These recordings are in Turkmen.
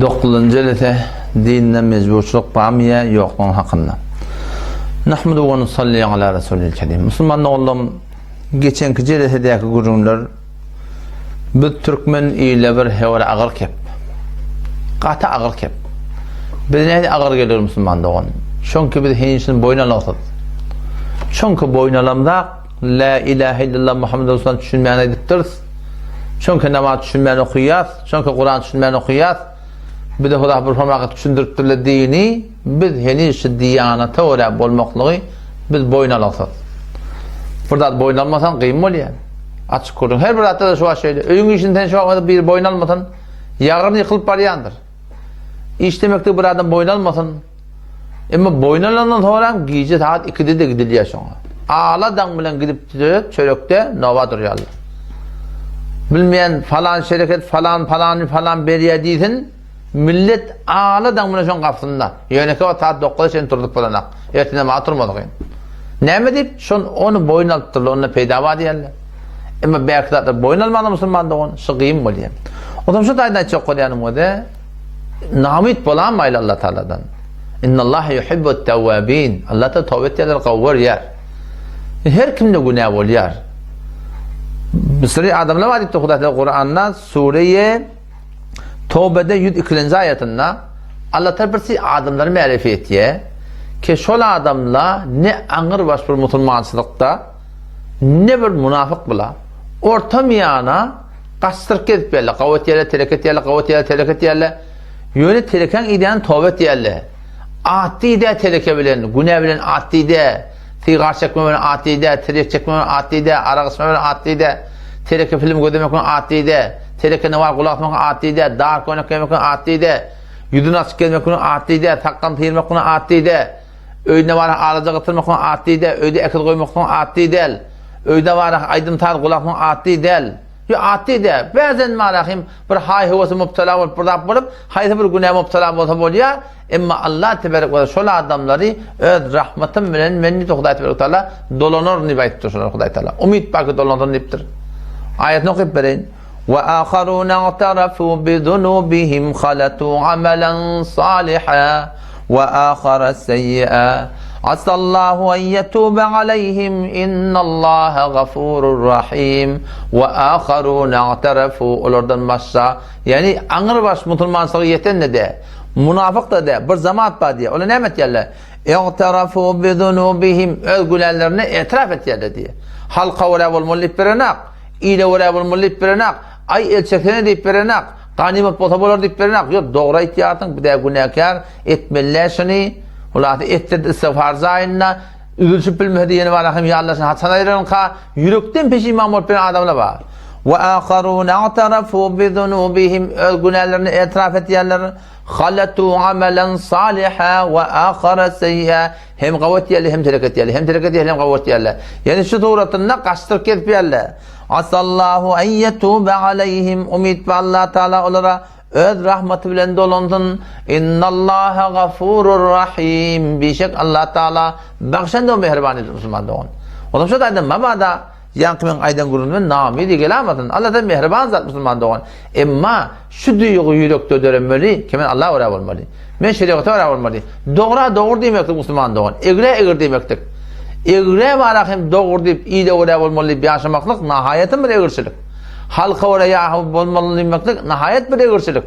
Dokuzynjy jelese dinde mejburçylyk barmy ýa ýoklugyny hakynda. Nahmadu we nusalli ala Rasulil Kerim. Musulman doganlarym, geçenki jelesedäki gürrüňler biz türkmen ile bir hewre agyr kep. Gaty agyr kep. Biz näde agyr gelir musulman dogan? Çünki biz henişini boýun alaksyz. Çünki boýun alamzak La ilahe illallah Muhammed Resulullah düşünmän aýdypdyrys. Çünki namaz düşünmän okaýas. Çünki Kuran düşünmän okaýas. Bize Huda bir formaga düşündiripdirler dini. Biz heniz şu diýanata görä bolmaklygy biz boýun alaksyz. Bir zat boýun almasaň gyn bolýar. Açyk gürrüň. Her bir zatda da şu wagt şeýle. Öýüň işini sen şu wagt bir boýun almasaň, ýagyrny ýykylyp barýandyr. Işlemekde bir adam boýun almasyn. Emma boýun alandan soňra gije saat 2-de de gidilýär şoňa. Ala daň bilen gidip çörekde nowa durýarlar. Bilmeýän falan şereket falan falany falan berýär diýsin, millet ala daň bilen şoň gapysynda. Ýöne ki saat 9-a çenli turdup bolanak. Ertir namaza turmadyk. Näme diýip, şon ony boýun alypdyrlar, onda peýda bar diýerler. Emma belki zatlar boýun almanda musulman dogan, şu gyýym bolýar. O zaman şu taýdan aýtjak bolýanym özi, namyt bolanmaýly Allah Taaladan. Innallaha yuhibbut tawwabin. Allah Taala tawbe etýänleri gowy görýär. Her kimde günä bolýar. Bir sürü adamlar bar diýipdir Hudaý Taala Kuranda sure Tawbede 102-nji aýatynda Allah Taala bir sürü adamlary märifi etýär. Ki şol adamlar ne aňyr baş bir musulmançylykda ne bir munafyk bula. Orta miýana gaçdyryp gezip ýerler. Gawy etýärler, telek etýärler, gawy etýärler, telek etýärler. Ýöne telekäň idäni toba etýärler. Atdy idä teleke bilen, günä bilen atdy idä, sigar çekme bilen atdy idä, tirýek çekme bilen atdy idä, arak içme bilen atdy idä, teleke film gözlemek bilen atdy idä, teleke nowar gulak asmak bilen atdy idä, dar köýnek geýmek bilen atdy idä, ýüzüni açyk gezmek bilen atdy idä, sakgalyny syrmak bilen atdy idä, Öýde bar alaja gytyrmaklyň atdy däl, öýde ekiz goýmaklyň atdy däl. Öýde bar aýdym-saz gulaklyň atdy däl. Ýo atdy däl. Bäzen marahym bir haý-höwese mubtala bolup bir zat bolup, haýsy bir günä mubtala bolsa bolýar. Emma Allah teberek we şol adamlary öz rahmatym bilen men diýip Hudaý teberek taala dolanaryn diýip aýdypdyr şolar Hudaý taala. Umyt bar ki dolansyn diýipdir. Aýatyny okyp bereýin. Wa aharuna i'tarafu bi zunubihim halatu amalan saliha. we ahara seýýi'a asallahu en ýetube aleýhim innallaha gafurur rahim we aharuna i'tarafu olardan başga ýagny aňrybaş musulmançylyga ýeten-de däl munafyk-da däl bir jemaat bar diýýär olar näme etýärler i'tarafu bi zunubihim öz günälerini etiraf etýärler diýýär halka görä bolmaly diýip berenak ile görä bolmaly diýip berenak aý el çeksene diýip berenak Ganymat bolsa bolar diýip berenak. Ýok, dogry aýtýarsyň, bu-da günäkär, etmeli-dä şuny. Hulasy etse-de istigfar jaýynda, üzülişip bilmese-de ýene bar hem ýallaşyny haçan aýyrarynka, ýürekden peşiman bolup bilen adamlar bar. Wa akharuna i'tarafu bi zunubihim öz günälerini etiraf edýärler. Halatu amalan saliha wa akhara seýýa hem gawy etýärler, hem terek etýärler, hem terek etýärler, hem gawy etýärler. Ýani şu suratynda gaçdyryp gezip ýärler. Asallahu en yetube aleyhim umyt we Allah Taala olara öz rahmaty bilen dolansyn. Innallaha gafurur rahim. Bişek Allah Taala bagşan we mähriban musulman dogan. Olam şu aýdan mabada ýaňky men aýdan gürrüňime namydy gelamasyn. Allah da mähriban zat musulman dogan. Emma şu duýgy ýürekde döremeli, ki men Allah görä bolmaly. Men şeriata görä bolmaly. Dogra dogry diýmeklik musulman dogan. Egrä egri diýmeklik. Egrä bara hem dogry diýip, ile görä bolmaly diýip ýaşamaklyk nahaýatym bir egirçilik. Halka görä ýa bolmaly diýmeklik nahaýat bir egirçilik.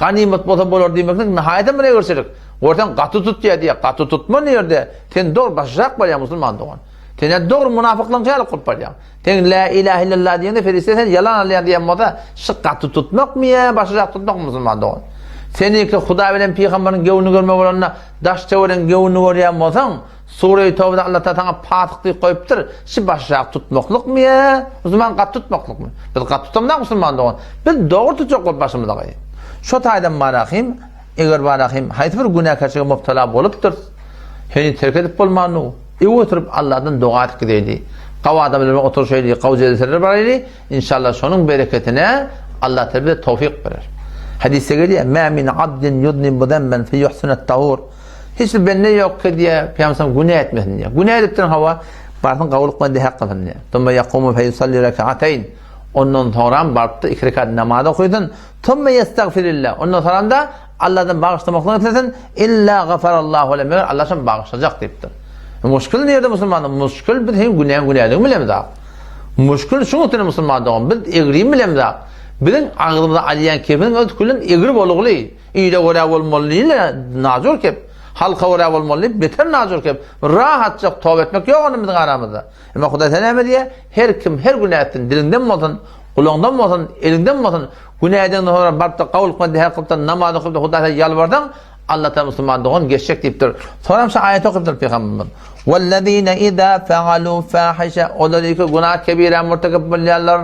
Ganymat bolsa bolar diýmeklik nahaýatym bir egirçilik. Görseň gaty tutýar diýýär. Gaty tutma nirde? Sen dogry başyşak bolýaň musulman dogan. Sen ýa dogry munafyklaryň ýaly bolup barýaň. Sen la ilahe illallah diýende perişde sen ýalan alýan diýen bolsa, şu gaty tutmakmy ýa başyşak tutmakmy musulman dogan? Seniki Hudaý bilen pygamberiň göwnüni görme bolanda daş töweregiň göwnüni görýän bolsaň, Sure-i Tawbada Allah Taala saňa pasyk diýip goýupdyr. Şu başyşak tutmaklykmy ýa musulman gaty tutmaklykmy? Biz gaty tutamzak musulman dogan. Biz dogry tutjak bolup başymyza gaýy. Şo taýdan barahym, eger barahym haýsy bir günäkärçilige mubtala bolupdyr, heniz terk edip bolmandy. Öe oturyp Allahdan doga edip gideýli. Gawy adam bilen oturyşaýly, gawy jeliselere baraýly. İnşallah şonuň bereketine Allah Teala bize towfik berer. Hadisde gelýär, "Mä min abdin yuznibu zenben fe yuhsinut tahur." Hiç bir bende ýok ki diýär, Pygamber günä etmesin diýär. Günä edipdir hawa, barsyn gawulyk bilen dehek kylsyn diýär. Thumma yaqumu fe yusalli rak'atayn. Ondan soňram barypdyr iki rekat namaz okysyn. Thumma yestagfirillah. Ondan soňram da Allahdan bagyşlamaklygy islesin, illa gafarallahu le, meger Allah şony bagyşlajak diýipdir. Muşkil nirde musulmanlar? Muşkil biz hem günäň günädigini bilemizok. Muşkil şuň üstüne musulman dogan, biz egrini bilemizok. Biziň agzymyza alýan kepiniň öz külüm egri bolugly. Ile görä bolmaly diýle, najur kep. Halka görä bolmaly diýip, beter najur kep. Rahatjak toba etmek ýok onda biziň aramyzda. Emma Hudaý sen näme diýýär? Her kim her günä etsin, diliňden bolsun, gulagyňdan bolsun, eliňden bolsun, günä edeňden soňra baryp-da gawul kylman, dähet kylyp-da, namaz okyp-da Hudaýa ýalbarsaň, Allah Taala musulman dogan geçjek diýipdir. Soňra hem şu aýaty okypdyr Pygamberimiz. Wellezine iza faalu fahişe olar ki günah kebira murtakip bolýarlar.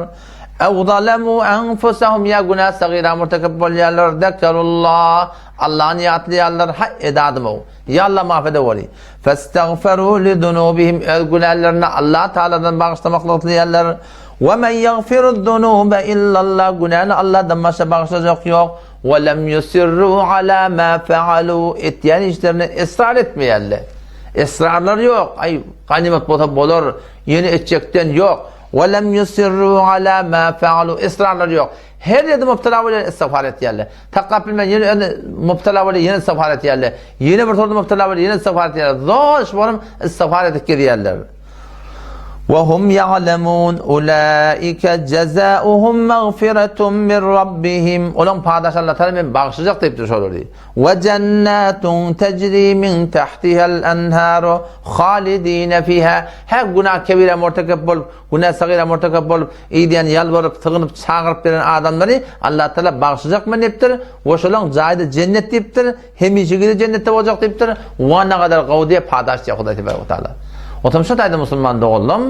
Ew zalemu anfusahum ya günah sagira murtakip bolýarlar. Zekerullah Allahny ýatlaýarlar. Ha edadymow. Ýa Allah maaf edeweri. Festagferu li-zunubihim öz günälerini Allah Taaladan bagyşlamaklygy isleýärler. We men ýagfiruz-zunube illallah günäni Allahdan başga bagyşlajak ýok. We lem ýusirru ala ma faalu etýän işlerine israr etmeýärler. Israrlary ýok. Aý, ganymat bolsa bolar, ýene etjekden ýok. We lem ýusirru ala ma faalu israrlary ýok. Her ýerde mubtala bolýar, istigfar etýärler. Taklap bilmän ýene özüne mubtala bolýar, ýene istigfar etýärler. Ýene bir sorda mubtala bolýar, ýene istigfar etýärler. Zor iş bolup istigfar edip gezýärler. Ve hum ya'lemun ulaika jazaohum magfiratun min rabbihim. Olaň padaşy Allah Taala men bagyşlajak diýipdir şolary. Ve cennatun tecri min tahtiha'l enharu halidina fiha. Her günah kebire murtekep bolup Günä sagyra murtekep bolup, idýän ýalbaryp, sygynyp, çagyryp beren adamlary Allatagala bagyşlajakmy diýipdir we şolaň jaýy-da jennet diýipdir, hemişelik jennetde boljak diýipdir, wa nagadar gowy diýip padaş diýýär Hudaý tebarek we taala. Otam şo taýda musulman doganlam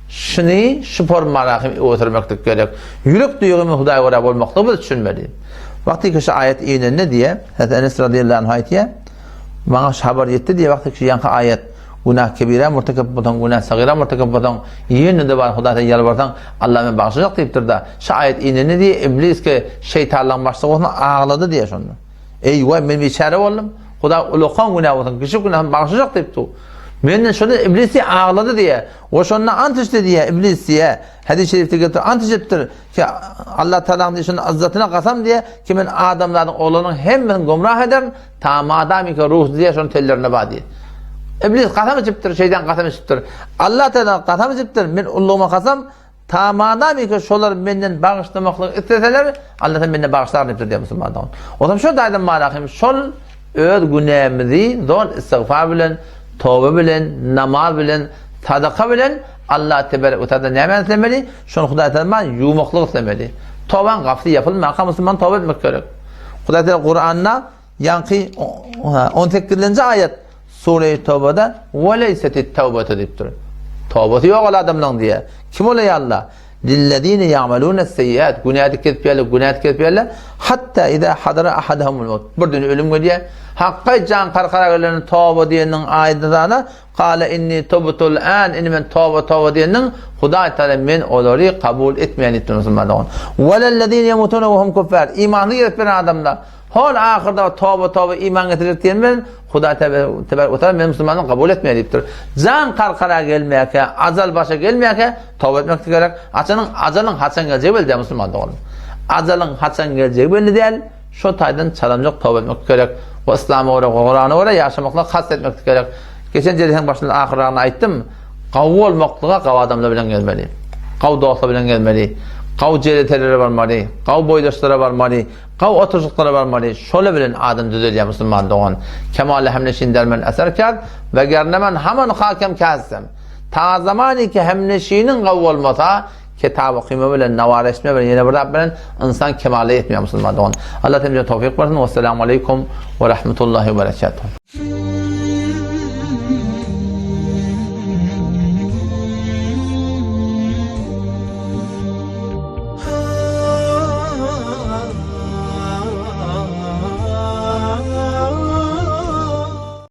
şuny şu formada hem ösürmeklik gerek. Ýürek duýgymyz Hudaýa görä bolmaklygy biz düşünmeli. Wagty ki şu aýat inende diýe, Hazreti Enes radiyallahu anh aýtýar, maňa şu habar ýetdi diýe wagty ki ýaňky aýat Günah kebirä murtekep bolsaň, günah sagyra murtekep bolsaň, ýene-de bar Hudaýa ýalbarsaň, Allah meni bagyşlajak diýipdir-de. Şu aýat inende diýe, iblis ke şeýtanlaryň başlygy bolsun, aglady diýe şonda. Eý, waý, men biçäre boldum. Hudaý ulakan günä bolsun, kiçi günämi bagyşlajak diýipdi. Menden şonda iblis diýe aglady diýe. We şonda ant içdi diýe, iblis diýe. Hadis-i şerifde gelipdir, ant içipdir ki Allah Tagalaň diýe şonda yzzatyna kasam diýe ki men adamzadyň oglunyň hemmesini gümrah ederin, Ta madamyka ruh diýýär şonuň tellerinde bar diýýär. Iblis kasam içipdir, şeýtan kasam içipdir. Allah Teala kasam içipdir, men ullugyma kasam, ta madamyka şolar menden bagyşlamaklygy isleseler, Allah Teala menden bagyşlar diýipdir diýýär musulman dogan. O zaman şu taýdan malahym şol öz günämizi zol istigfar bilen, toba bilen, namaz bilen, sadaka bilen Allah tebarek we taala näme islemeli? Şony Hudaý Teala ýuwmaklygy islemeli. Tobaň gapysy ýapylmaka musulman toba etmek gerek. Hudaý Teala Kuranda ýaňky 18-nji aýat Sure-i Tawbada "Ve leysetit tawbatu" diýipdir. Tawbasy ýok ol adamlaryň diýýär. Kim ol eý Allah? Lillezine ya'maluna seyyiat. Günä edip gezip ýörler, günä edip gezip ýörler. Hatta iza hadara ahadahumul maut. Bir gün ölüm gelýär. Hakka jan karkara gelende toba diýeniň aýdylana Kale inni tubtul an, indi men toba toba diýendiň, Hudaý Taala men olary kabul etmeýän diýipdir musulman dogan. Welellezine yemutune we hum kuffar, imansyz gezip ýören adamlar, hol ahyrda toba toba iman getirjek diýen bilen Hudaý tebarek we taala men musulmanlary kabul etmeýän diýipdir. Jan karkara gelmäkä, ajal başa gelmäkä toba etmek gerek. Açanyň ajalyň haçan geljegi belli däl musulman dogan. Ajalyň haçan geljegi belli däl. Şo taýdan çalamjak toba etmek gerek. We yslama görä, Kurana görä ýaşamaklyga kast etmeklik gerek. Geçen jelsäň başynda ahyrragyny aýtdym. Gawy bolmaklyga gawy adamlar bilen gezmeli. Gawy dostlar bilen gezmeli. Gawy jeletelere barmaly. Gawy boýdaşlara barmaly. Gawy oturyşyklara barmaly. Şolar bilen adam düzelýär musulman dogan. Kemale hemneşin der men eser kerd we gerne men haman hakem kässem. Ta zamany ki hemneşiniň gawy bolmasa, Kitap okyma bilen, nawar eşitme bilen, ýene bir zat bilen ynsan kemala ýetmeýär musulman dogan. Allah hemmämize towfyk bersin. Wessalamu aleýkum we rahmetullahi we berekatuh.